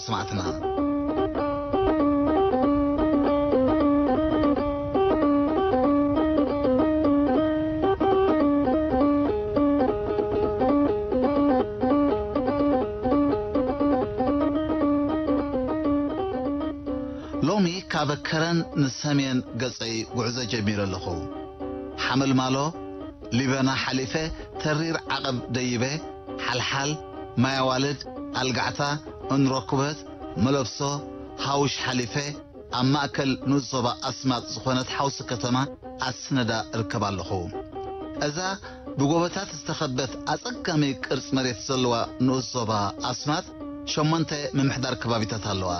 ሰማዕትና። ሎሚ ካብ ከረን ንሰሜን ገጸይ ጉዕዞ ጀሚረ ኣለኹ። ሓመልማሎ፣ ሊበና ሓሊፈ፣ ተሪር ዓቐብ ደይበ፣ ሓልሓል፣ ማይ ኣዋልድ፣ ኣልጋዕታ፣ እንሮኩበት፣ መለብሶ፣ ሃውሽ ሓሊፈ፣ ኣብ ማእከል ንኡስ ዞባ ኣስማጥ ዝኾነት ሓውሲ ከተማ ኣስነዳ እርከብ ኣለኹ። እዛ ብጎቦታት ዝተኸበት ኣጸጋሚ ቅርጽ መሬት ዘለዋ ንኡስ ዞባ ኣስማጥ ሸሞንተ ምምሕዳር ከባቢታት ኣለዋ።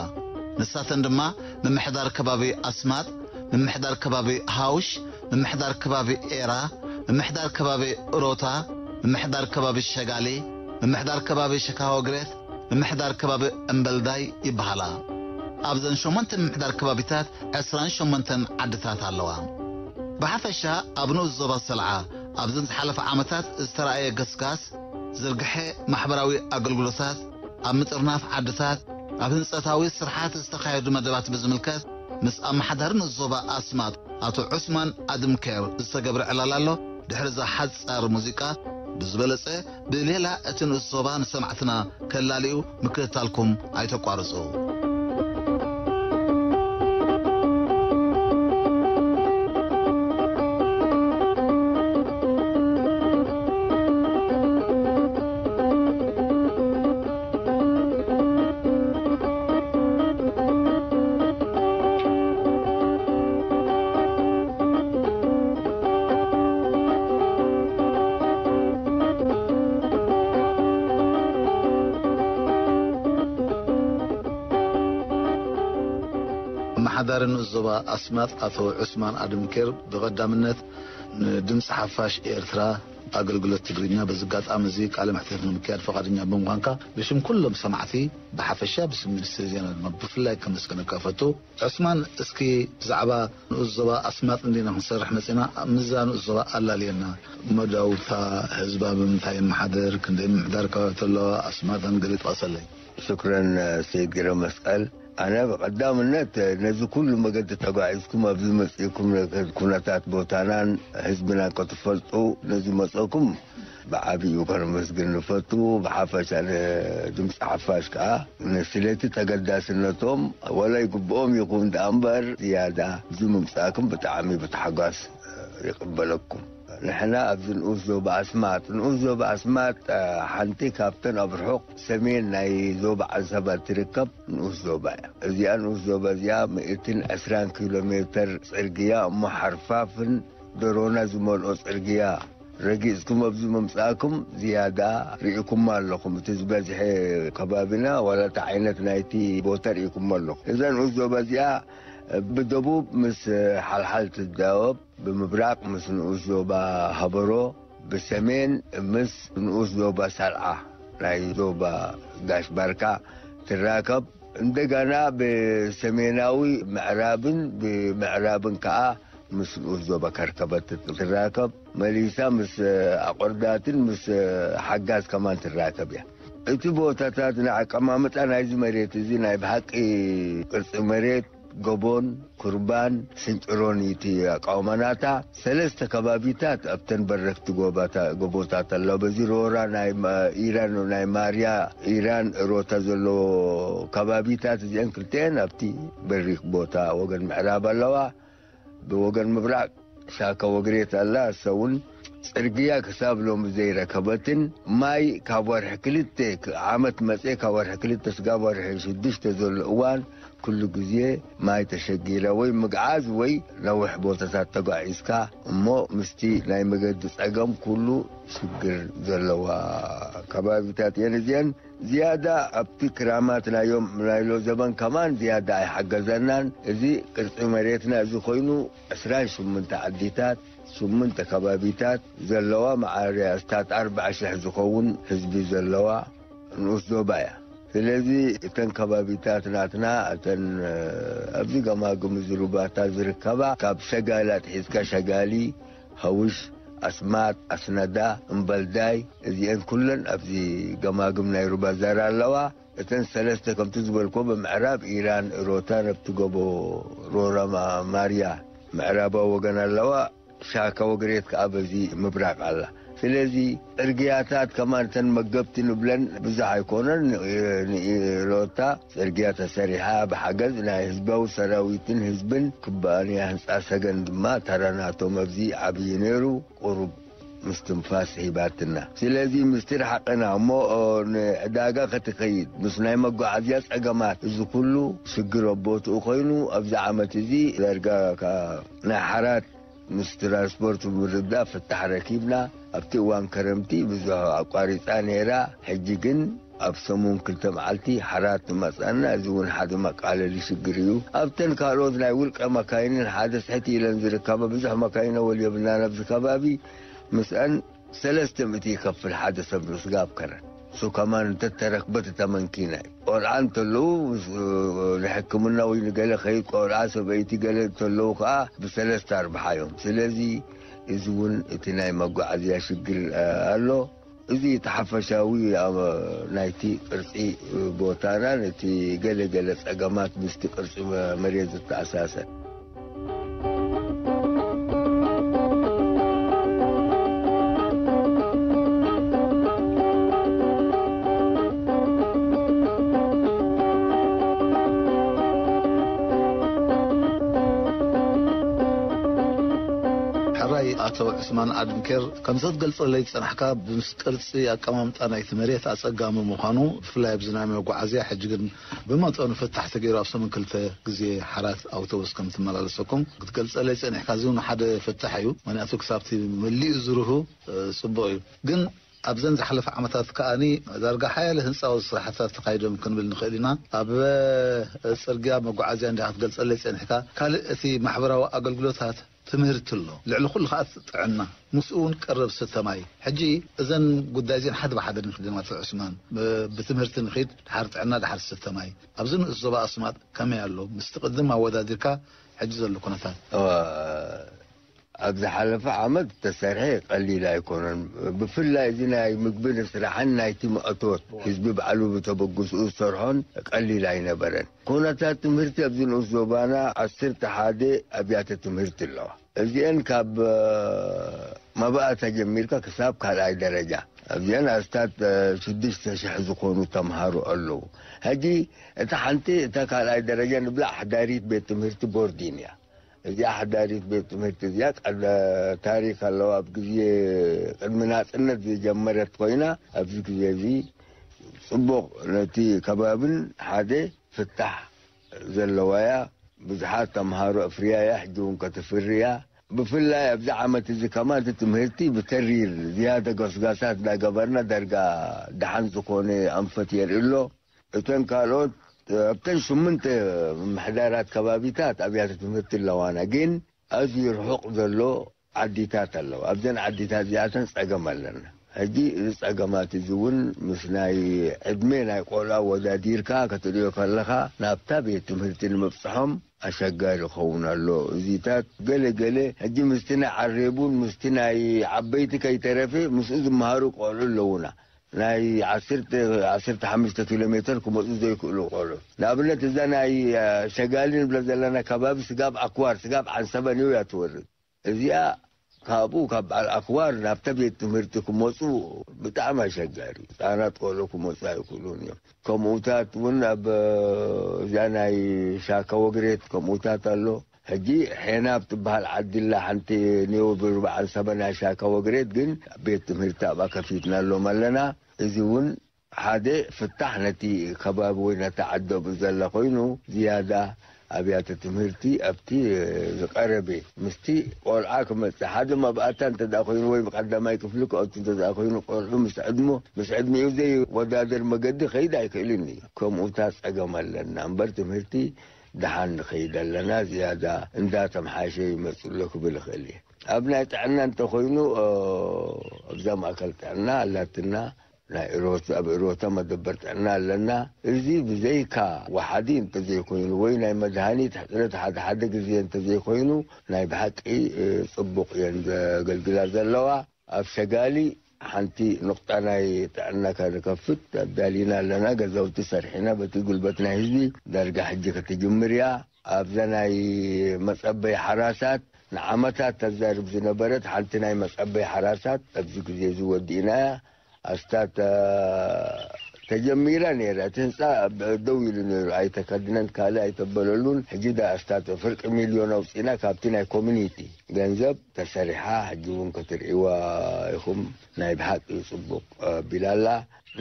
ንሳተን ድማ ምምሕዳር ከባቢ ኣስማጥ፣ ምምሕዳር ከባቢ ሃውሽ፣ ምምሕዳር ከባቢ ኤራ፣ ምምሕዳር ከባቢ እሮታ፣ ምምሕዳር ከባቢ ሸጋሊ፣ ምምሕዳር ከባቢ ሸካሆግሬት፣ ምምሕዳር ከባቢ እምበልዳይ ይበሃላ። ኣብዘን ሸሞንተ ምምሕዳር ከባቢታት ዕስራን ሸሞንተን ዓድታት ኣለዋ። ብሓፈሻ ኣብ ንኡስ ዞባ ሰልዓ ኣብዘን ዝሓለፈ ዓመታት ዝተራእየ ገስጋስ ዝርግሐ ማሕበራዊ ኣገልግሎታት፣ ኣብ ምጥርናፍ ዓድታት፣ ኣብ ህንጸታዊ ስርሓት ዝተኻየዱ መደባት ብዝምልከት ምስ ኣመሓዳሪ ንኡስ ዞባ ኣስማጥ ኣቶ ዑስማን ኣድምኬር ዝተገብረ ዕላል ኣሎ። ድሕሪ እዛ ሓጻር ሙዚቃ ብዝበለጸ ብሌላ እቲ ንኡስ ዞባ ንሰማዕትና ከላልዩ ምክትታልኩም ኣይተቋርጹ። ኣመሓዳሪ ንኡስ ዞባ ኣስማጥ ኣቶ ዑስማን ኣድምኬር ብቐዳምነት ንድምፂ ሓፋሽ ኤርትራ ኣገልግሎት ትግርኛ በዚ ኣጋጣሚ እዚ ቃለ መሕትት ንምክያድ ፈቓደኛ ብምዃንካ ብሽም ኩሎም ሰማዕቲ ብሓፈሻ ብስም ሚኒስትሪ ዜና ድማ ብፍላይ ከመስግነካ እፈቱ። ዑስማን፣ እስኪ ብዛዕባ ንኡስ ዞባ ኣስማጥ እንዲና ክንሰርሕ መጺና፣ ምስዛ ንኡስ ዞባ ኣላልየና። መዳውብታ ህዝባ ብምንታይ የመሓድር፣ ክንደይ ምምሕዳር ከባቢ ኣለዋ፣ ኣስማጠን ገለ ጥቀሰለይ። ሽክረን ሰይድ ገረ መስቀል። ኣነ ብቐዳምነት ነዚ ኩሉ መገዲ ተጓዒዝኩም ኣብዚ መጺእኩም ኩነታት ቦታናን ህዝብናን ክትፈልጡ ነዚ መጸኩም ብዓቢኡ ከነመስግን ንፈቱ። ብሓፈሻ ንድምፂ ሓፋሽ ከዓ ንስለቲ ተገዳስነቶም ወላ ይግብኦም ይኹን ደኣ እምበር ዝያዳ እዚ ምምፃእኩም ብጣዕሚ ብታሕጓስ ይቕበለኩም። ንሕና ኣብዚ ንኡስ ዞባ ኣስማጥ፣ ንኡስ ዞባ ኣስማጥ ሓንቲ ካብተን ኣብ ርሑቕ ሰሜን ናይ ዞባ ዓንሰባ ትርከብ ንኡስ ዞባ እያ። እዚኣ ንኡስ ዞባ እዚኣ ሚእትን ዕስራን ኪሎ ሜትር ጽርግያ እሞ ሓርፋፍን ደሮና ዝመልኦ ጽርግያ ረጊጽኩም ኣብዚ ምምጻእኩም ዝያዳ ርኢኩማ ኣለኹም። እቲ ዝበዝሐ ከባቢና ዋላ እቲ ዓይነት ናይቲ ቦታ ርኢኩሞ ኣለኹም። እዛ ንኡስ ዞባ እዚኣ ብደቡብ ምስ ሓልሓል ትዳወብ፣ ብምብራቕ ምስ ንኡስ ዞባ ሃበሮ፣ ብሰሜን ምስ ንኡስ ዞባ ሳልዓ ናይ ዞባ ጋሽ ባርካ ትራከብ። እንደገና ብሰሜናዊ ምዕራብን ብምዕራብን ከኣ ምስ ንኡስ ዞባ ከርከበት ትራከብ። መሊሳ ምስ ኣቆርዳትን ምስ ሓጋዝ ከማን ትራከብ እያ። እቲ ቦታታት ናይ ኣቀማምጣ ናይዚ መሬት እዚ ናይ ብሓቂ ቅርጺ መሬት ጎቦን ኩርባን ስንጭሮን እዩ እቲ ኣቃውማ ናታ። ሰለስተ ከባቢታት ኣብተን በረክቲ ጎባታ-፣ ጎቦታት ኣለዋ። በዚ ሮራ ናይ ማ-፣ ኢራን፣ ናይ ማርያ ኢራን ሮታ ዘለዎ ከባቢታት እዚአን ክልቲአን ኣብቲ በሪክ ቦታ ወገን ምዕራብ ኣለዋ። ብወገን ምብራቕ ሻካ ወግሬት ኣላ። እሳ እውን ጽርግያ ክሳብ ሎሚ ዘይረከበትን ማይ ካብ ወርሒ ክልተ ክ-፣ ዓመት መጽኤ ካብ ወርሒ ክልተ ስጋብ ወርሒ ሽዱሽተ ዘሎ እዋን ኩሉ ግዜ ማይ ተሸጊረ ወይ ምግዓዝ ወይ ነዊሕ ቦታታት ተጓዒዝካ እሞ ምስቲ ናይ መገዲ ጸገም ኩሉ ሽግር ዘለዋ ከባቢታት እየን እዚአን። ዝያዳ ኣብቲ ክራማት ናዮም ናይ ሎ ዘበን ከማን ዝያዳ ኣይሓገዘናን። እዚ ቅርጺ መሬትና እዚ ኮይኑ ዕስራን ሽሙንተ ዓዲታት፣ ሽሙንተ ከባቢታት ዘለዋ መዓርያ እስታት ኣርብዓ ሽሕ ዝኸውን ህዝቢ ዘለዋ ንኡስ ዞባ እያ። ስለዚ እተን ከባቢታት ናትና እተን፣ እ፣ ኣብዚ ገማግም እዚ ሩባታት ዝርከባ ካብ ሸጋሊ ኣትሒዝካ ሸጋሊ፣ ሃውሽ፣ ኣስማጥ፣ ኣስነዳ፣ እምበልዳይ፣ እዚአን ኩለን ኣብዚ ገማግም ናይ ሩባ ዛራ ኣለዋ። እተን ሰለስተ ከምቲ ዝበልኮ ብምዕራብ ኢራን፣ ሮታን ኣብቲ ጎቦ ሮራ ማ-፣ ማርያ ምዕራባዊ ወገን ኣለዋ። ሻካ ወግሬት ከኣ በዚ ምብራቕ ኣላ። ስለዚ ጽርግያታት ከማን እተን መገብቲ ንብለን ብዙሕ ኣይኮነን። ን-፣ ንኢሮታ ጽርግያ ተሰሪሓ ብሓገዝ ናይ ህዝባዊ ሰራዊትን ህዝብን ኩባንያ ህንጻ ሰገን ድማ ተራ ናቶም ኣብዚ ዓብዪ ነይሩ። ቁሩብ ምስትንፋስ ሂባትና። ስለዚ ምስጢር ሓቅና እሞ፣ ኦ፣ ንዕዳጋ ክትኸይድ ምስ ናይ መጓዓዝያ ጸገማት፣ እዚ ኩሉ ሽግር ኣብ ቦትኡ ኮይኑ፣ ኣብዚ ዓመት እዚ ዳርጋ ከ-፣ ናይ ሓራት ምስ ትራንስፖርት ብምርዳእ ፍታሕ ረኪብና። ኣብቲ እዋን ከረምቲ ብዙሕ ኣቋሪጻ ነይራ። ሕጂ ግን ኣብ ሰሙን ክልተ መዓልቲ ሓራት ትመጽኣና። እዚ እውን ሓደ መቃለሊ ሽግር እዩ። ኣብተን ካልኦት ናይ ውልቀ መካይንን ሓደ ስሕት ኢለን ዝርከባ ብዙሕ መካይን ወል የብልናን ኣብዚ ከባቢ። ምስአን ሰለስተ ሚእቲ ይከፍል ሓደ ሰብ ንስጋብ ከረን። እሱ ከማን እንተተረክበት እታ መንኪና እዩ። ቆልዓ እንተለዉ፣ ምስ፣ ንሕክምና ወይ ንገለ ከይድ ቆልዓ ሰበይቲ ገለ እንተለዉ ከኣ ብሰለስተ ኣርብሓ እዮም። ስለዚ እዚ እውን እቲ ናይ መጓዓዝያ ሽግር፣ እ፣ ኣሎ። እዚ እቲ ሓፈሻዊ፣ እ፣ ናይቲ ቅርጺ ቦታናን እቲ ገለ ገለ ጸገማት ምስቲ ቅርጺ መ-፣ መሬት ዝተኣሳሰር። ሕራይ ኣቶ ዑስማን ኣድንኬር፣ ከምዚ ክትገልጸለይ ዝጸናሕካ፣ ምስ ቅርጺ ኣቀማምጣ ናይቲ መሬት ኣጸጋሚ ምዃኑ፣ ብፍላይ ኣብዚ ናይ መጓዓዝያ፣ ሕጂ ግን ብመጠኑ ፍታሕ ተገይሩ ኣብ ሰሙን ክልተ ግዜ ሓራት ኣውቶቡስ ከም ትመላለሰኩም ክትገልጸለይ ጸኒሕካ፣ እዚ እውን ሓደ ፍታሕ እዩ። ምኽንያቱ ክሳብቲ መሊኡ ዝርሁ፣ እ፣ ጽቡቕ እዩ። ግን ኣብዘን ዝሓለፈ ዓመታት ከኣኒ ዳርጋ ሓያለ ህንጻዊ ስራሕትታት ተኻይዶም ክንብል ንኽእል ኢና። ኣብ፣ እ፣ ጽርግያ መጓዓዝያ እንዲኻ ክትገልጸለይ ጸኒሕካ፣ ካልእ እቲ ማሕበራዊ ኣገልግሎታት ትምህርቲ ኣሎ፣ ልዕሊ ኩሉ ከኣ ጥዕና፣ ምስኡ እውን ቀረብ ዝስተ ማይ። ሕጂ እዘን ጉዳይ እዚን ሓደ ብሓደ ንክደማ፣ ኣቶ ዑስማን፣ ብ-፣ ብትምህርቲ ንኺድ፣ ድሓር ጥዕና፣ ድሓር ዝስተ ማይ። ኣብዚ ንኡስ ዞባ ኣስማጥ ከመይ ኣሎ? ምስቲ ቅድም ኣወዳዲርካ ሕጂ ዘሎ ኩነታት። እወ፣ ኣብ ዝሓለፈ ዓመት ተሰርሐ ቀሊል ኣይኮነን። ብፍላይ እዚ ናይ ምግብን ስራሕን ናይቲ መእቶት ህዝቢ ባዕሉ ብተበግስኡ ዝሰርሖን ቀሊል ኣይነበረን። ኩነታት ትምህርቲ ኣብዚ ንኡስ ዞባና ዓሰርተ ሓደ ኣብያተ ትምህርቲ ኣለዋ። እዚአን ካብ፣ እ፣ መባእታ ጀሚርካ ክሳብ ካልኣይ ደረጃ፣ ኣብዚአን ኣስታት፣ እ፣ ሽዱሽተ ሽሕ ዝኾኑ ተምሃሮ ኣለዉ። ሕጂ እታ ሓንቲ፣ እታ ካልኣይ ደረጃ ንብላ ኣሕዳሪት ቤት ትምህርቲ ቦርዲን እያ። እዚኣ ኣሕዳሪት ቤት ትምህርቲ እዚኣ ቀደ-፣ ታሪኽ ኣለዋ። ኣብ ግዜ ቅድሚ ናጽነት ዝጀመረት ኮይና፣ ኣብዚ ግዜ እዚ ጽቡቕ ነቲ ከባብን ሓደ ፍታሕ ዘለዋ እያ። ብዙሓት ተምሃሮ ኣፍርያ እያ፣ ሕጂ እውን ከተፍሪ እያ። ብፍላይ ኣብዚ ዓመት እዚ ከማን እቲ ትምህርቲ ብተሪር ዝያዳ ገስጋሳት እናገበርና ዳርጋ ደሓን ዝኾነ ኣንፈት የርኢ ኣሎ። እተን ካልኦት፣ ኣብተን ሽሙንተ ምምሕዳራት ከባቢታት ኣብያተ ትምህርቲ ኣለዋና፣ ግን ኣዝዩ ርሑቕ ዘሎ ዓዲታት ኣለዋ። ኣብዘን ዓዲታት እዚኣተን ጸገም ኣለና። ሕጂ እዚ ጸገማት እዚ እውን ምስ ናይ ዕድመ ናይ ቆልዑ ኣወዳዲርካ ክትርእዮ ከለኻ፣ ናብታ ቤት ትምህርቲ ንምብጽሖም ኣሸጋሪ ይኸውን ኣሎ። እዚታት ገለ ገለ ሕጂ ምስቲ ናይ ዓሬቡን ምስቲ ናይ ዓበይቲ ከይተረፈ ምስኡ ዝመሃሩ ቆልዑ ኣለዉና። ናይ ዓሰርተ፣ ዓሰርተ ሓሙሽተ ኪሎ ሜተር ክመጹ ዘይክእሉ ቆልዑ። ንኣብነት እዛ ናይ፣ አ፣ ሸጋሊ ንብለ ዘለና ከባቢ ስጋብ ኣክዋር፣ ስጋብ ዓንሰበን እዩ እያ ትወርድ። እዚኣ ካብኡ ካብ በዓል ኣክዋር ናብታ ቤት ትምህርቲ ክመጹ ብጣዕሚ ኣሸጋሪ እዩ። ህጻናት ቆልዑ ክመጹ ኣይክእሉን እዮም። ከምኡታት እውን ኣብ፣ እ፣ እዛ ናይ ሻካ ወግሬት ከምኡታት ኣሎ። ሕጂ ሔና ኣብ ትበሃል ዓዲ ኣላ ሓንቲ ኔው ብርባዓን ሰበን ናይ ሻካ ወግሬት ግን ቤት ትምህርቲ ኣብኣ ከፊትናሎም ኣለና። እዚ እውን ሓደ ፍታሕ ነቲ ከባቢ ወይ ነታ ዓዲ ኣብኡ ዘላ ኮይኑ፣ ዝያዳ ኣብያተ ትምህርቲ ኣብቲ ዝቐረበ ምስቲ ቆልዓ ክመጽእ፣ ሓደ መባእታ እንተ ደኣ ኮይኑ ወይ ቀዳማይ ክፍሊ ክኣቱ እንተ ደኣ ኮይኑ፣ ቆልዑ ምስ ዕድሞ፣ ምስ ዕድሚኡ ዘይወዳደር መገዲ ክኸይድ ኣይክእልን እዩ። ከምኡታት ጸገም ኣለና እምበር፣ ትምህርቲ ደሓን ንኸይድ ኣለና፣ ዝያዳ እንዳተምሓሸ ይመጽእ ኣሎ ክብል እኽእል እየ። ኣብ ናይ ጥዕና እንተኾይኑ፣ እ፣ ኣብዛ ማእከል ጥዕና ኣላትና፣ ናይ እሮት ኣብ እሮታ መደበር ጥዕና ኣለና። እዚ ብዘይካ ወሓዲ እንተዘይኮይኑ ወይ ናይ መድሃኒት ሕፅረት ሓደ ሓደ ግዜ እንተዘይኮይኑ ናይ ብሓቂ ጽቡቕ እየን ዘገልግላ ዘለዋ። ኣብ ሰጋሊ ሓንቲ ንቕጣ ናይ ጥዕና ከንከፍት ኣዳሊና ኣለና። ገዛውቲ ሰርሒና በቲ ጉልበት ናይ ህዝቢ ዳርጋ ሕጂ ክትጅምር እያ። ኣብዛ ናይ መጸበይ ሓራሳት ንዓመታት ተዛርብ ዝነበረት ሓንቲ ናይ መጸበይ ሓራሳት ኣብዚ ግዜ እዚ ወዲእና እያ። ኣስታት ተጀሚራ ነይራ። እቲ ህንፃ ደው ኢሉ ነይሩ፣ ኣይተከድነን፣ ካልእ ኣይተበለሉን። ሕጂ ዳ ኣስታት ፍርቂ ሚልዮን ኣውፂና ካብቲ ናይ ኮሚኒቲ ገንዘብ ተሰሪሓ ሕጂ እውን ክትርእይዋ ኢኹም። ናይ ብሓቂ ጽቡቕ ኣቢላላ።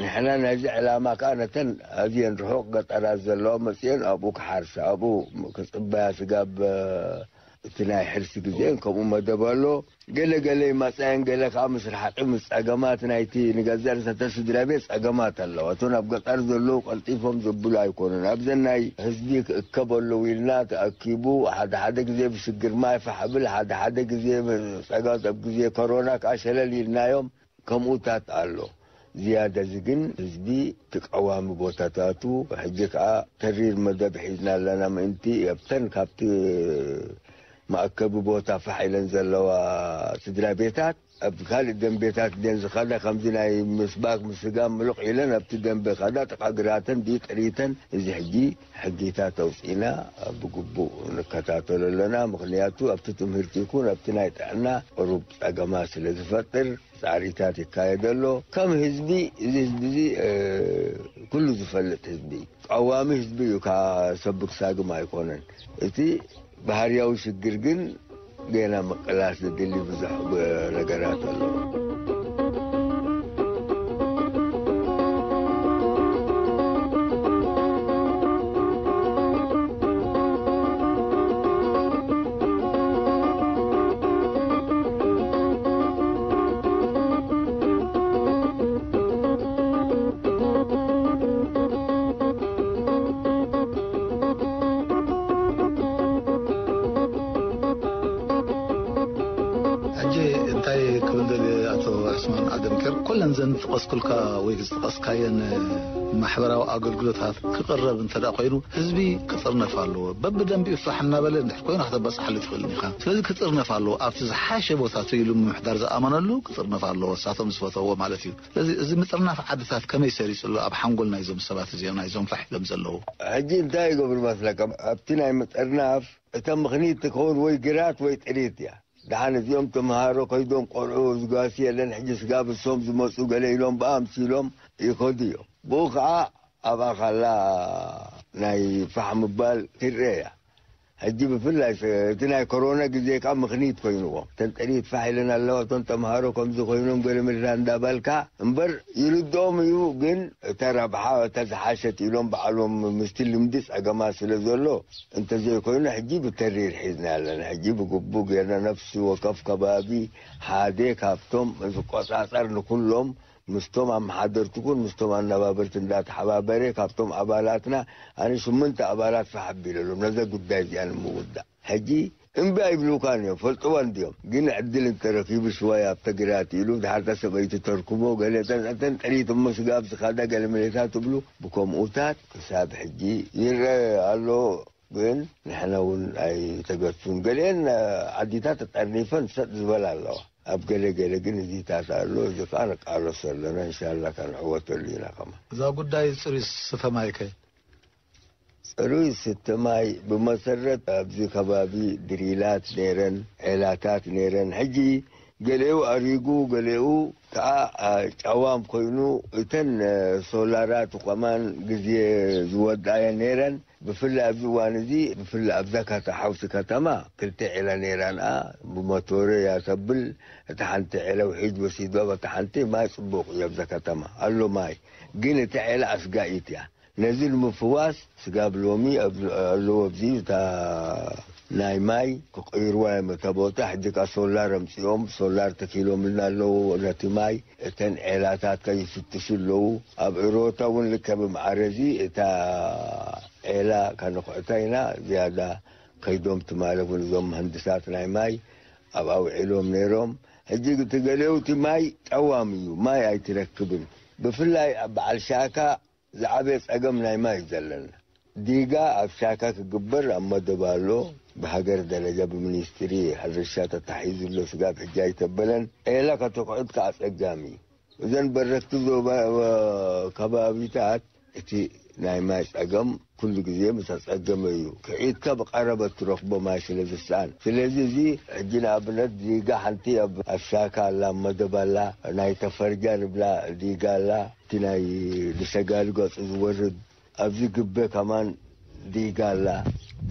ንሕና ናይዚ ዕላማ ከኣ ነተን ኣዝየን ርሑቕ ገጠራት ዘለዋ መጽየን ኣብኡ ክሓርሳ ኣብኡ ክጽበያ ስጋብ እቲ ናይ ሕርሲ ግዜን ከምኡ መደብ ኣሎ። ገለ ገለ ይመጻየን ገለ ከኣ ምስ ርሓቂ ምስ ጸገማት ናይቲ ንገዛእ ርእሰተ ስድራ ቤት ጸገማት ኣለዋ። እቶም ኣብ ገጠር ዘለዉ ቀልጢፎም ዘብሉ ኣይኮኑን። ኣብዘን ናይ ህዝቢ ክእከብ ኣለዉ ኢልና ተኣኪቡ ሓደ ሓደ ግዜ ብሽግር ማይ ፋሕ ብል ሓደ ሓደ ግዜ ጸጋት ኣብ ግዜ ኮሮና ከኣ ሸለል ኢልናዮም። ከምኡታት ኣሎ። ዝያዳ እዚ ግን ህዝቢ እቲ ቀዋሚ ቦታታቱ ሕጂ ከኣ ተሪር መደብ ሒዝና ኣለና ምእንቲ ኣብተን ካብቲ መኣከቢ ቦታ ፋሕ ኢለን ዘለዋ ስድራ ቤታት ኣብ ካልእ ደንቤታት ደን ዝኸዳ ከምዚ ናይ ምስባክ ምስጋም ምሉቕ ኢለን ኣብቲ ደንበ ከዳ ጥቓ ግራተን ድዩ ጥሪተን እዚ ሕጂ ሕጊታት ኣውፂእና ብግቡእ ንከታተሎ ኣለና። ምክንያቱ ኣብቲ ትምህርቲ ይኩን ኣብቲ ናይ ጥዕና ቅሩብ ፀገማ ስለ ዝፈጥር ጻዕሪታት ይካየድ ኣሎ። ከም ህዝቢ እዚ ህዝቢ እዚ ኩሉ ዝፈልጥ ህዝቢ እዩ። ቀዋሚ ህዝቢ እዩ። ካብ ሰብ ክሳግም ኣይኮነን። እቲ ባህርያዊ ሽግር ግን ገና ምቅላስ ዝድሊ ብዙሕ ነገራት ኣሎ። ሕጂ እንታይ ክብል ደልየ ኣቶ ዕስማን ዓደምኬር፣ ኩለን ዘን ዝጠቐስኩልካ ወይ ዝጠቐስካየን ማሕበራዊ ኣገልግሎታት ክቕረብ እንተ ደኣ ኮይኑ ህዝቢ ክጥርነፍ ኣለዎ። በብደንቢኡ ፋሕ እናበለ እንድሕር ኮይኑ ከተበፅሓሉ ትኽእልን ኢኻ። ስለዚ ክጥርነፍ ኣለዎ። ኣብቲ ዝሓሸ ቦታ ትይሉ ምምሕዳር ዝኣመነሉ ክጥርነፍ ኣለዎ። እሳቶም ዝፈተዎ ማለት እዩ። ስለዚ እዚ ምጥርናፍ ዓድታት ከመይ ሰሪጹ ኣሎ ኣብ ሓንጎል ናይዞም ሰባት እዚኦም ናይዞም ፋሕ ኢሎም ዘለዉ? ሕጂ እንታይ ይገብሩ መስለካ ኣብቲ ናይ ምጥርናፍ እታ ምኽኒት ትኸውን ወይ ግራት ወይ ጥሪት እያ። ደሓን እዚኦም ተምሃሮ ከይዶም ቆልዑ ዝጓሲ የለን ሕጂ ስጋብ እሶም ዝመፁ ገለ ኢሎም ብኣምሲሎም ይኸዱ እዮም። ብኡ ከዓ ኣብኣ ካላ ናይ ፋሕ ምባል ትረአ እያ። ሕጂ ብፍላይ እቲ ናይ ኮሮና ግዜ ከዓ ምኽኒት ኮይንዎም እተን ጥሪት ፋሕ ኢለን ኣለዋ እቶም ተምሃሮ ከምዚ ኮይኖም ገለ ምድራ እንዳበልካ እምበር ይርድኦም እዩ። ግን እተ ረብሓ እተ ዝሓሸት ኢሎም ባዕሎም ምስቲ ልምዲ ፀገማ ስለ ዘሎ እንተዘይኮይኑ ሕጂ ብተሪር ሒዝና ኣለና። ሕጂ ብግቡእ ጌርና ነፍሲ ወከፍ ከባቢ ሓደ ካብቶም ዝቆፃፀር ንኩሎም ምስቶም ኣመሓደርቲ ኩን ምስቶም ኣነባበርቲ እንዳተሓባበረ ካብቶም ኣባላትና ኣነ ሽምንተ ኣባላት ፋሕ ኣቢለሎም ነዛ ጉዳይ እዚኣ ንምውዳእ ሕጂ እምቢ ኣይብሉካን እዮም ፈልጥዋ እንዲዮም ግን ዕድል እንተረኪቡ ሽዋይ ኣብ ተግራት ኢሉ ድሓርታ ሰበይቲ ተርክቦ ገለ ጠንጠን ጠሊት እሞ ስጋብ ዝኻዳ ገለ መሌታት ትብሉ ብከምኡታት ክሳብ ሕጂ ይረአ ኣሎ። ግን ንሕና እውን ኣይተገቱን። ገሊአን ዓዲታት ተጠርኒፈን ሰጥ ዝበላ ኣለዋ። ኣብ ገለ ገለ ግን እዚታት ኣሎ። እዚ ከዓ ንቃለሶ ኣለና። እንሻላ ከንዕወተሉ ኢና ከማ። እዛ ጉዳይ ፅሩይ ስተ ማይ ከ? ፅሩይ ስተ ማይ ብመሰረት ኣብዚ ከባቢ ድሪላት ነይረን፣ ዔላታት ነይረን። ሕጂ ገሊኡ ኣሪጉ፣ ገሊኡ ከዓ ጨዋም ኮይኑ፣ እተን ሶላራት ከማን ግዜ ዝወድኣየን ነይረን። ብፍላይ ኣብዚ እዋን እዚ ብፍላይ ኣብዛ ካታ ሓውሲ ከተማ ክልተ ዒላ ነይራንኣ ብመቶረ እያ ተብል። እታ ሓንቲ ዒላ ውሒድ ወሲድዋ በታ ሓንቲ ማይ ፅቡቕ እዩ ኣብዛ ከተማ ኣሎ ማይ ግን እታ ዒላ ኣስጋኢት እያ። ነዚ ንምፍዋስ ስጋብ ሎሚ ኣለዎ ኣብዚ እታ ናይ ማይ ክቕይርዋ እዮም እታ ቦታ ሕጂ ካ ሶላር ኣምፂኦም ሶላር ተኪሎምልና ኣለዎ ነቲ ማይ እተን ዔላታት ከይፍትሹ ኣለዉ። ኣብ እሮታ እውን ልከ ብማዕረ እዚ እታ ዔላ ከነኹዕታ ኢና ዝያዳ ከይዶም ትማሊ እውን እዞም ምህንድሳት ናይ ማይ ኣብኣ ውዒሎም ነይሮም። ሕጂ እቲ ገሊኡ እቲ ማይ ጠዋም እዩ፣ ማይ ኣይትረክብን። ብፍላይ ኣብ በዓል ሻካ ዝዓበየ ጸገም ናይ ማይ እዩ ዘለና። ዲጋ ኣብ ሻካ ክግበር ኣብ መደብ ኣሎ። ብሃገር ደረጃ ብሚኒስትሪ ሕርሻ ተታሒዙ ኣሎ። ስጋብ ሕጂ ኣይተበለን። ዒላ ከተኹዕት ከኣ ኣጸጋሚ እዩ። እዘን በረኽቲ ዞባ ከባቢታት እቲ ናይ ማይ ጸገም ኩሉ ግዜ ምስ ኣጸገመ እዩ። ክዒትካ ብቐረባ እትረኽቦ ማይ ስለ ዝሰኣን። ስለዚ እዚ ሕጂ ንኣብነት ዲጋ ሓንቲ ኣብ ኣሻካ ኣላ፣ ኣብ መደብ ኣላ፣ ናይ ተፈርጃ ንብላ ዲጋ ኣላ፣ እቲ ናይ ልሰጋሊ ገጹ ዝወርድ ኣብዚ ግበ ከማን ዲጋ ኣላ።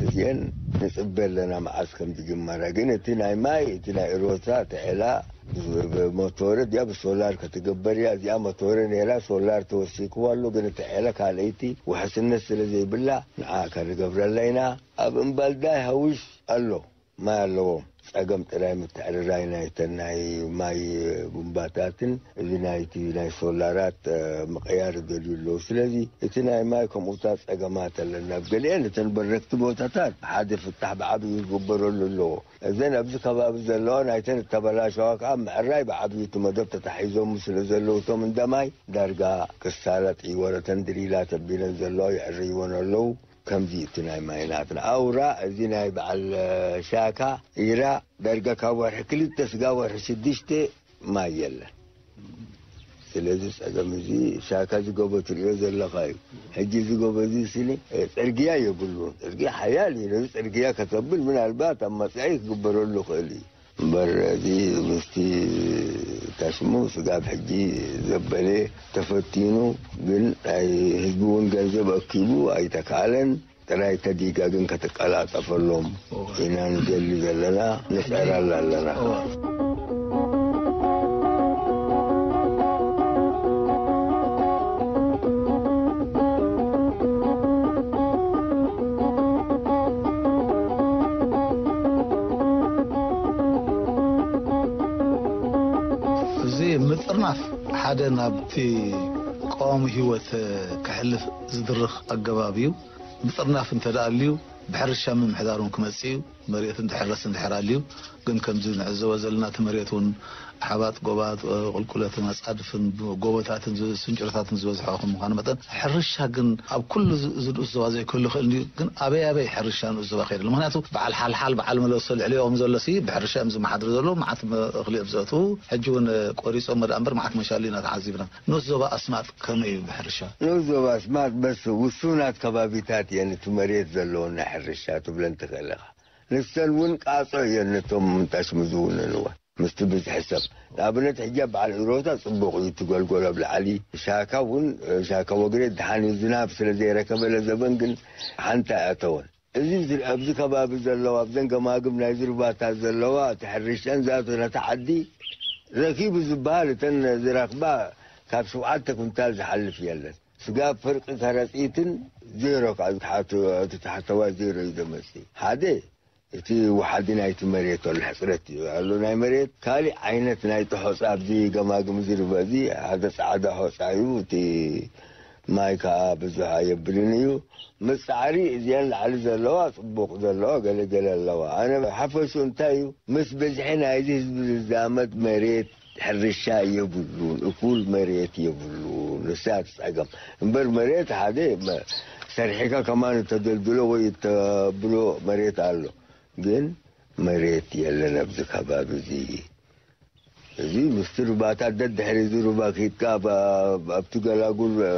እዚአን ንጽበ ኣለና መዓስ ከም ዝጅመራ። ግን እቲ ናይ ማይ፣ እቲ ናይ እሮታ፣ እቲ ዔላ ብሞቶረ ድያ ብሶላር ክትግበር እያ። እዚኣ ሞቶረ ነይራ፣ ሶላር ተወሲክዋ ኣሎ። ግን እቲ ዔላ ካልኣይቲ ውሕስነት ስለ ዘይብላ ንዓ ከንገብረላ ኢና። ኣብ እምባልዳይ ሃዊሽ ኣሎ፣ ማይ ኣለዎም። ጸገም ጥራይ ምትዕርራይ ናይተን ናይ ማይ ቡምባታትን እዚ ናይቲ ናይ ሶላራት፣ እ፣ ምቕያር ይደልዩ ኣለዉ። ስለዚ እቲ ናይ ማይ ከምኡታት ጸገማት ኣለና። ኣብ ገሊአን እተን በረኽቲ ቦታታት ሓደ ፍታሕ ብዓብዩ ይግበረሉ ኣለዎ። እዘን ኣብዚ ከባቢ ዘለዋ ናይተን እተበላሸዋ ከኣ ምዕራይ ብዓብዩ እቲ መደብ ተታሒዞም ስለ ዘለዉ እቶም እንዳ ማይ ዳርጋ ክሳለጥ እዩ። ወረተን ድሪላት ኣቢለን ዘለዋ ይዕርይወን ኣለዉ። ከምዚ እቲ ናይ ማይ ናትና ኣውራ፣ እዚ ናይ በዓል ሻካ ኢራ ዳርጋ ካብ ወርሒ ክልተ ስጋ ወርሒ ሽዱሽተ ማይ የለን። ስለዚ ጸገም እዚ ሻካ እዚ ጎቦ ትርእዮ ዘለኻ እዩ። ሕጂ እዚ ጎቦ እዚ ስኒ፣ እ፣ ጽርግያ የብሉን። ጽርግያ ሓያል እዩ። ነዚ ጽርግያ ከተብል ምናልባት ኣብ መጻኢ ክግበረሉ ይኽእል እዩ። እምበር እዚ ምስቲ ታሽሙ ስጋብ ሕጂ ዘበለ ተፈቲኑ፣ ግን ናይ ህዝቢ እውን ገንዘብ ኣኪቡ ኣይተካለን። ጥራይ ተዲጋ ግን ከተቀላጠፈሎም ኢና ንደሊ ዘለና፣ ንጸራላ ኣለና። እዚ ምጥርናፍ ሓደ ናብቲ ቀዋሚ ህይወት ክሕልፍ ዝድርኽ ኣገባብ እዩ። ምጥርናፍ እንተ ደኣ ኣልዩ፣ ብሕርሻ ምምሕዳር እውን ክመጽእ እዩ። መሬት እንተሕረስ እንድሕር ኣልዩ፣ ግን ከምዚ ንዕዘቦ ዘለና እቲ መሬት እውን ሓባጥ፣ ጎባት፣ ቁልቁለትን ኣጻድፍን ጎቦታትን ዝ-፣ ስንጭሮታትን ዝበዝሖ ከም ምዃኑ መጠን፣ ሕርሻ ግን ኣብ ኩሉ ዝ-፣ እዚ ንኡስ ዞባ ዘይክህሉ ይኽእል እንድዩ። ግን ኣበይ ኣበይ ሕርሻ ንኡስ ዞባ ከይደሎ? ምኽንያቱ በዓል ሓልሓል፣ በዓል መለሶ ልዕሊኦም ዘሎ ሲ ብሕርሻ እዮም ዝመሓድሩ ዘለዉ፣ መዓት መ-፣ እኽሊ እዮም ዘእትዉ። ሕጂ እውን ቆሪጾም መድኣ እምበር መዓት መሻሉ ኢና ተዓዚብና። ንኡስ ዞባ ኣስማጥ ከመይ እዩ ብሕርሻ? ንኡስ ዞባ ኣስማጥ በስ ውሱናት ከባቢታት እየን እቲ መሬት ዘለወን ናይ ሕርሻ ትብለን ትኽእል ኢኻ። ንሰን እውን ቃጾ እየን ነቶም ምንጣሽ ምዝውነንዋ ምስቲ ብዝሒ ሰብ። ንኣብነት ሕጂ ኣብ በዓል ዒሮታ ጽቡቕ እዩ፣ እቲ ገልጎል ኣብ ላዕሊ። ሻካ እውን፣ ሻካ ወግሬ ድሓን እዩ፣ ዝናብ ስለ ዘይረከበ ለዘበን ግን ሓንቲ ኣይኣተወን። እዚ ዝር-፣ ኣብዚ ከባቢ ዘለዋ፣ ኣብዘን ገማግም ናይ ዝርባታት ዘለዋ፣ እቲ ሕርሻን ዛቶ ነታ ዓዲ ረኪቡ ዝበሃል፣ እተን ዝረኽባ ካብ ሸውዓተ ኩንታል ዝሓልፍ የለን። ስጋብ ፍርቂ ከረጺትን ዜሮ ከኣ ዝሓቱ-፣ እቲ ታሕተዋይ ዜሮ እዩ ዘመጽእ። ሓደ፣ እቲ ወሓዲ ናይቲ መሬት ኣሎ፣ ሕጽረት እዩ ኣሎ ናይ መሬት። ካሊእ ዓይነት ናይ ሆጻ ኣብዚ ገማግም ዝርበ እዚ ሓደ ጻዕዳ ሆጻ እዩ። እቲ ማይ ከኣ ብዙሕ ኣየብልን እዩ። ምስ ጻዕሪ እዚአን ላዕሊ ዘለዋ ጽቡቕ ዘለዋ ገለ ገለ ኣለዋ። ኣነ ሓፈሹ እንታይ እዩ፣ ምስ ብዝሒ ናይዚ ህዝቢ ዝዛመድ መሬት ሕርሻ የብሉን፣ እኩል መሬት የብሉን። ንሳ እቲ ጸገም። እምበር መሬት ሓደ መ-፣ ሰሪሕካ ከማን እተደልድሎ ወይ እተብሎ መሬት ኣሎ። ግን መሬት የለን ኣብዚ ከባቢ እዚ። እዚ ምስቲ ሩባታት ደድሕሪ እዚ ሩባ ኪድካ ኣብ-፣ ኣብ-፣ ኣብቲ ገላጉል፣ እ፣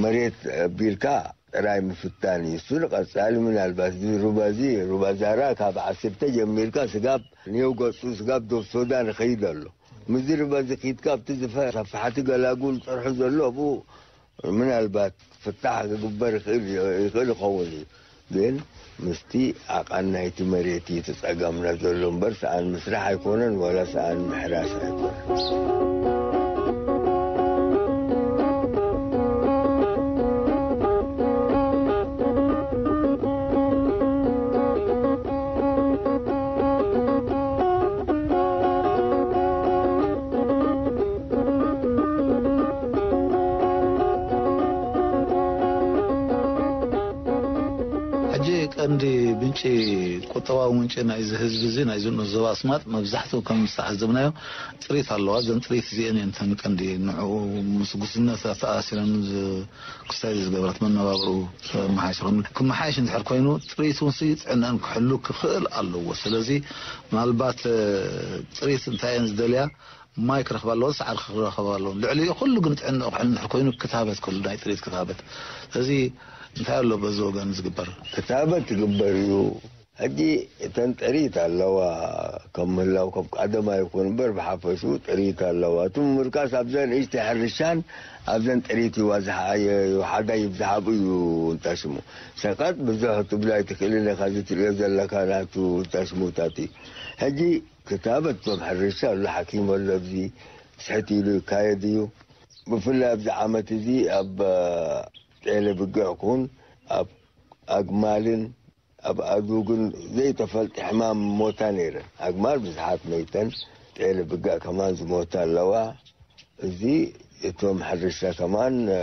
መሬት ኣቢልካ ጥራይ ምፍታን እዩ። እሱ ንቐጻሊ ምናልባት እዚ ሩባ እዚ፣ ሩባ ዛራ ካብ ዓሰርተ ጀሚርካ ስጋብ ኔው ገጹ፣ ስጋብ ዶብ ሶዳን ይኸይድ ኣሎ። ምስዚ ሩባ እዚ ኪድካ ኣብቲ ዝፈ-፣ ሰፋሕቲ ገላጉል ጥርሑ ዘሎ ኣብኡ ምናልባት ፍታሕ ክግበር ይኽእል፣ ይኽእል ይኸውን እዩ። ግን ምስቲ ዓቐን ናይቲ መሬት እዩ እቲ ጸገምና ዘሎ እምበር፣ ሰኣን ምስራሕ ኣይኮነን፣ ዋላ ሰኣን ምሕራስ ኣይኮነን። ሕጂ ቀንዲ ምንጪ፣ ቁጠባዊ ምንጪ ናይዚ ህዝቢ እዚ፣ ናይዚ ንኡስ ዞባ ኣስማጥ፣ መብዛሕትኡ ከም ዝተዓዘብናዮ ጥሪት ኣለዋ። እዘን ጥሪት እዚአን እየን እተን ቀንዲ ንዕኡ ምስ ጉስነት ኣተኣሲረን ዝ-፣ ክሳይ ዝገብረት መነባብርኡ ክመሓየሽ፣ ክመሓየሽ እንድሕር ኮይኑ፣ ጥሪት እውን ሲ ጥዕናን ክሕሉ ክኽእል ኣለዎ። ስለዚ ምናልባት፣ እ፣ ጥሪት እንታይ እየን ዝደልያ? ማይ ክረኽባ ኣለወን፣ ሳዕሪ ክረኽባ ኣለወን። ልዕሊኡ ኩሉ ግን ጥዕናኡ ክሕሉ እንድሕር ኮይኑ ክታበት፣ ኩሉ ናይ ጥሪት ክታበት። እዚ እንታይ ኣሎ በዚ ወገን ዝግበር? ክታበት ይግበር እዩ። ሕጂ እተን ጥሪት ኣለዋ፣ ከም ምህላው ከም ቀደማ ይኹን እምበር ብሓፈሽኡ ጥሪት ኣለዋ። እቲ ምምርካስ ኣብዘን ንእሽተይ ሕርሻን ኣብዘን ጥሪት ይዋዝሓ፣ የ-፣ ይውሓዳ ይብዝሓ እዩ እንታሽሙ። ሸቐጥ ብዙሕ ትብላ ኣይትኽእልን ኢኻ፣ እዚ ትርእዮ ዘለካ ናቱ እንታሽሙታት እዩ። ሕጂ ክታበት እቶም ሕርሻ ኣሎ፣ ሓኪም ኣሎ፣ ኣብዚ ስሕት ኢሉ ይካየድ እዩ። ብፍላይ ኣብዚ ዓመት እዚ ኣብ ጤለ ብግዕ ኩን ኣብ ኣግማልን ኣብ ኣእዱግን ዘይተፈልጠ ሕማም ሞታ ነይረን። ኣግማል ብዙሓት መይተን፣ ጤለ ብግዕ ከማን ዝሞታ ኣለዋ። እዚ እቶም ሕርሻ ከማን፣ እ፣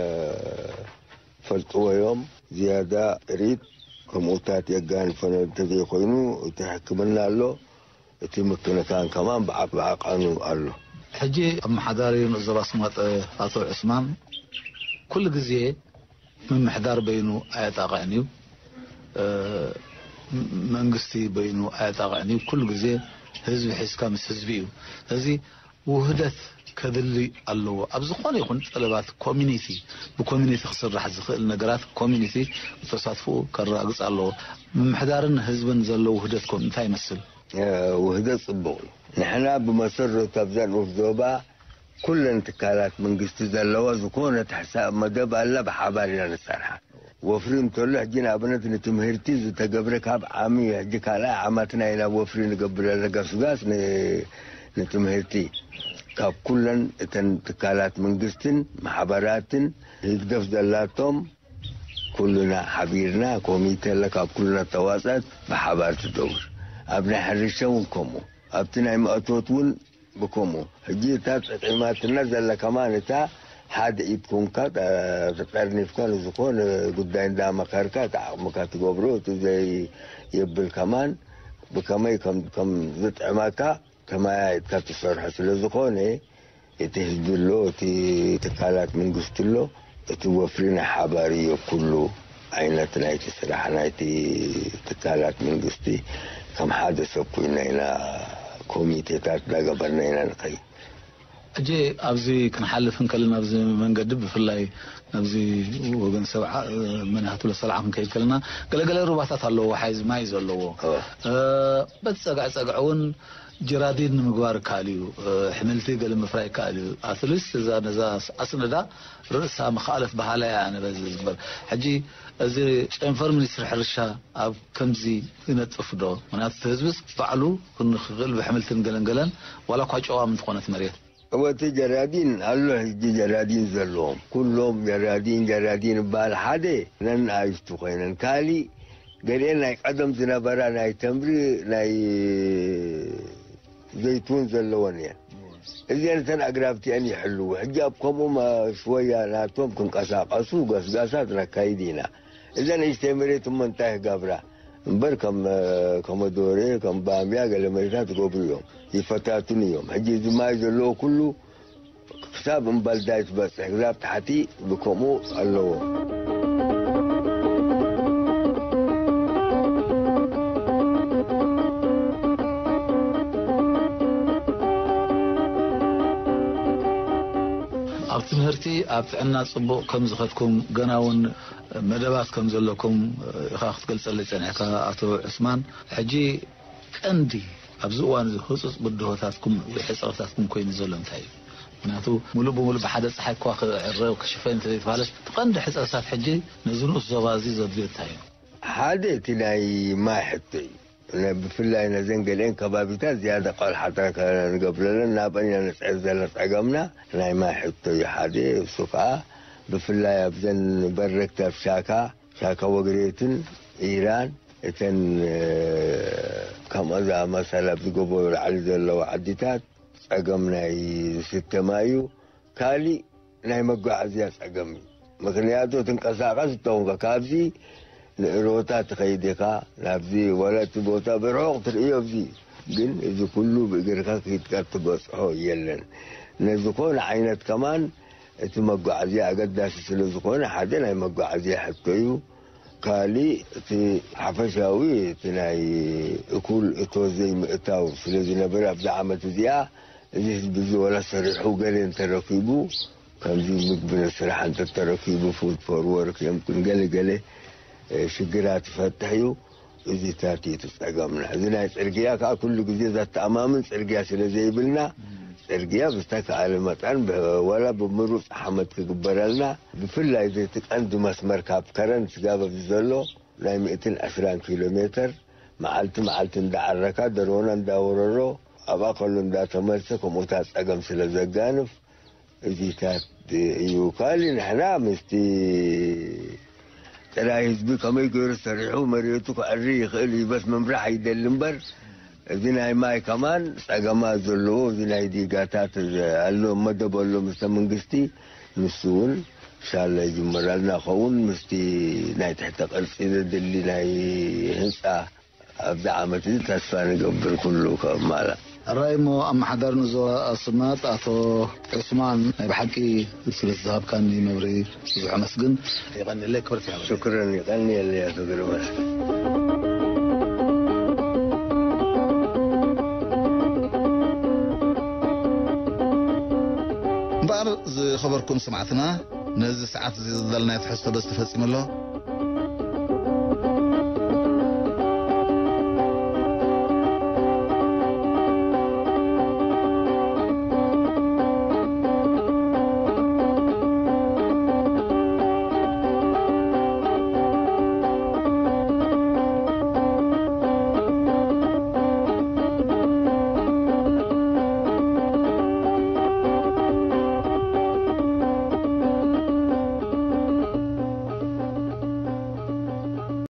ፈልጥዎ እዮም። ዝያዳ ጥሪት ከምኡታት የጋንፈነ እንተዘይኮይኑ እቲ ሕክምና ኣሎ። እቲ ምክንኻን ከማን ብዓ-፣ ብዓቐኑ ኣሎ። ሕጂ ኣመሓዳሪ ንኡስ ዞባ ኣስማጥ ኣቶ ዑስማን ኩሉ ግዜ ምምሕዳር በይኑ ኣየጣቕዕን እዩ። እ፣ መንግስቲ በይኑ ኣየጣቕዕን እዩ። ኩሉ ግዜ ህዝቢ ሒዝካ ምስ ህዝቢ እዩ። ስለዚ ውህደት ከድሊ ኣለዎ። ኣብ ዝኾነ ይኹን ጠለባት ኮሚኒቲ፣ ብኮሚኒቲ ክስራሕ ዝኽእል ነገራት ኮሚኒቲ ተሳትፎኡ ከረጋግጽ ኣለዎ። ምምሕዳርን ህዝብን ዘሎ ውህደት ኮም እንታይ ይመስል? እ፣ ውህደት ጽቡቕ እዩ። ንሕና ብመሰረቱ ኣብዛ ንኡስ ዞባ ኩለን ትካላት መንግስቲ ዘለዋ ዝኾነት ሕሳብ መደብ ኣላ፣ ብሓባር ኢና ንሰርሓ። ወፍሪ እንተሎ ሕጂ ንኣብነት ንትምህርቲ ዝተገብረ ካብ ዓሚ ሕጂ ካልኣይ ዓማትና ኢና ወፍሪ ንገብር ዘለና፣ ጋስጋስ ን-፣ ንትምህርቲ ካብ ኩለን እተን ትካላት መንግስትን ማሕበራትን ህግደፍ ዘላቶም ኩልና ሓቢርና ኮሚቴ ኣለ ካብ ኩልና ተዋፀት ብሓባር ትደውር። ኣብ ናይ ሕርሻ እውን ከምኡ፣ ኣብቲ ናይ መእቶት እውን ብከምኡ። ሕጂ እታ ጠቂማትና ዘላ ከማን እታ ሓደ ኢድ ኮንካ፣ ተ-፣ ተጠርኒፍካ ንዝኾነ ጉዳይ እንዳመኸርካ እቲ ዓቕምካ ትገብሮ፣ እቲ ዘይብል ከማን ብከመይ ከም፣ ከም ዝጥዕመካ ተመያይጥካ ትሰርሖ ስለ ዝኾነ፣ እቲ ህዝቢ ኣሎ፣ እቲ ትካላት መንግስቲ ኣሎ፣ እቲ ወፍሪ ናይ ሓባር እዩ። ኩሉ ዓይነት ናይቲ ስራሕ ናይቲ ትካላት መንግስቲ ከም ሓደ ሰብ ኮይና ኢና ኮሚቴታት እንዳገበርና ኢና ንኸይድ። ሕጂ ኣብዚ ክንሓልፍ እንከለና፣ ኣብዚ መንገዲ ብፍላይ ኣብዚ ወገን ሰብዓ፣ እ፣ መን እያ ትብሎ ሰልዓ ክንከይድ ከለና፣ ገለገለ ሩባታት ኣለዎ፣ ሓይዝ ማይ ዘለዎ። እወ። እ፣ በቲ ጸግዐ ጸግዐ እውን ጀራዲን ንምግባር ይከኣል እዩ፣ እ፣ ሕምልቲ ገለ ምፍራይ ይከኣል እዩ። ኣትሊስት እዛ ነዛ ኣስነዳ ርእሳ ምኽኣለት በሃላይ ኣነ በዚ ዝግበር። ሕጂ እዚ ጨንፈር ሚኒስትሪ ሕርሻ ኣብ ከምዚ ይነጥፍ ዶ? ምኽንያቱ እቲ ህዝብስ ባዕሉ ክንክእል ብሕምልትን ገለን ገለን ዋላ እኳ ጨዋም እንተኾነት መሬት። እወ፣ እቲ ጀራዲን ኣሎ፣ ሕጂ ጀራዲን ዘለዎም ኩሎም ጀራዲን፣ ጀራዲን ይበሃል። ሓደ ነናእሽቱ ኮይነን፣ ካሊእ ገሊአን ናይ ቀደም ዝነበራ ናይ ተምሪ፣ ናይ ዘይቱን ዘለወን እየን። እዚአን እተን ኣግራብቲአን ይሕልዉ። ሕጂ ኣብ ከምኡ መ-፣ ሽወያ ናቶም ክንቀሳቀሱ ገስጋሳት ነካይድ ኢና። እዘን ንእሽተይ መሬት እሞ እንታይ ክገብራ? እምበር ከም፣ እ፣ ኮመዶሬ፣ ከም ባምያ ገለ መሬታት ይገብሩ እዮም፣ ይፈታትኑ እዮም። ሕጂ እዚ ማይ ዘለዎ ኩሉ ክሳብ እምባልዳይ ትበጽሕ፣ ክሳብ ታሕቲ ብከምኡ ኣለዎ። ኣብ ትምህርቲ፣ ኣብ ጥዕና ጽቡቕ ከም ዝኸድኩም፣ ገና እውን መደባት ከም ዘለኩም ኢኻ ክትገልጸለይ ጸኒሕካ ኣቶ ዑስማን። ሕጂ ቀንዲ ኣብዚ እዋን እዚ ህጹጽ ብድሆታትኩም ወይ ሕጽረታትኩም ኮይኑ ዘሎ እንታይ እዩ? ምኽንያቱ፣ ሙሉእ ብሙሉእ ብሓደ ጸሓይ እኳ ክዕረ ክሽፈን እንተዘይተባህለስ፣ እቲ ቀንዲ ሕጽረታት ሕጂ ነዚ ንኡስ ዞባ እዚ ዘድልዮ እንታይ እዩ? ሓደ እቲ ናይ ማይ ሕቶ እዩ። ነ-፣ ብፍላይ ነዘን ገሊአን ከባቢታት ዝያዳ ቆልሓታ ከንገብረለን ናብአን ኢና ንጽዕር ዘለና ጸገምና ናይ ማይ ሕቶ እዩ ሓደ። እሱ ከኣ ብፍላይ ኣብዘን በረክቲ ኣብ ሻካ፣ ሻካ ወግሬትን ኢራን እተን፣ እ፣ ከምኦ ዝኣመሰላ ኣብዚ ጎቦ ላዕሊ ዘለዋ ዓዲታት ጸገም ናይ ዝስተ ማይ እዩ። ካሊእ ናይ መጓዓዝያ ጸገም እዩ። ምኽንያቱ ትንቀሳቐስ እተኾንካ ካብዚ ንእሮታ ትኸይድ ኢኻ ናብዚ፣ ዋላ እቲ ቦታ ብርሑቕ ትርእዮ ኣብዚ፣ ግን እዚ ኩሉ ብእግርካ ከይድካ ትበጽሖ የለን። ነዚ ኮነ ዓይነት ከማን እቲ መጓዓዝያ ኣገዳሲ ስለ ዝኾነ ሓደ ናይ መጓዓዝያ ሕቶ እዩ። ካሊእ እቲ ሓፈሻዊ እቲ ናይ እኩል እቶ ዘይምእታው ስለ ዝነበረ ኣብዚ ዓመት እዚኣ እዚ ህዝቢ እዚ ወላ ሰሪሑ ገለ እንተረኪቡ ከምዚ ምግቢ ንስራሕ እንተተረኪቡ ፉድ ፎር ወርክ እዮም ገለ ገለ ሽግራት ይፈትሕ እዩ። እዚታት እዩ እቲ ጸገምና። እዚ ናይ ጽርግያ ከዓ ኩሉ ግዜ ዘተኣማምን ጽርግያ ስለ ዘይብልና ጽርግያ ብዝተካኣለ መጠን ብ- ዋላ ብምሩፅ ሓመድ ክግበረልና ብፍላይ እዚ እቲ ቀንዲ መስመር ካብ ከረን ስጋብ ኣብዚ ዘሎ ናይ ሚእትን ዕስራን ኪሎ ሜትር መዓልቲ መዓልቲ እንዳዓረካ ደሮና እንዳወረሮ ኣብኣ ከሎ እንዳተመልሰ ከምኡታት ጸገም ስለ ዘጋንፍ እዚታት እዩ። ካሊ ንሕና ምስቲ ጥራይ ህዝቢ ከመይ ገይሩ ሰሪሑ መሬቱ ክዕሪ ይኽእል እዩ በስ ምምራሕ ይደሊ እምበር እዚ ናይ ማይ ከማን ጸገማ ዘለዎ እዚ ናይ ዲጋታት ኣሎ መደብ ኣሎ ምስተ መንግስቲ ንሱ እውን ሻላ ይጅመራልና ኸውን ምስቲ ናይ ትሕተ ቅርጺ ዘድሊ ናይ ህንጻ ኣብዚ ዓመት እዚ ተስፋ ንገብር ኩሉ ከማላ። ራይሞ ኣመሓዳሪ ንዞባ ኣስማጥ ኣቶ ዑስማን ናይ ብሓቂ ስለ ዝሃብካኒ መብሪ ብዙሕ ኣመስግን። የቐንየለይ ክብረት ይሃበለይ። ሽክረን ይቐንየለይ ኣቶ ግርማ። እምበኣር ዝኸበርኩም ሰማዕትና ነዚ ሰዓት እዚ ዘዳልናዮ ትሕዝቶ በዚ ተፈጺሙ ኣሎ።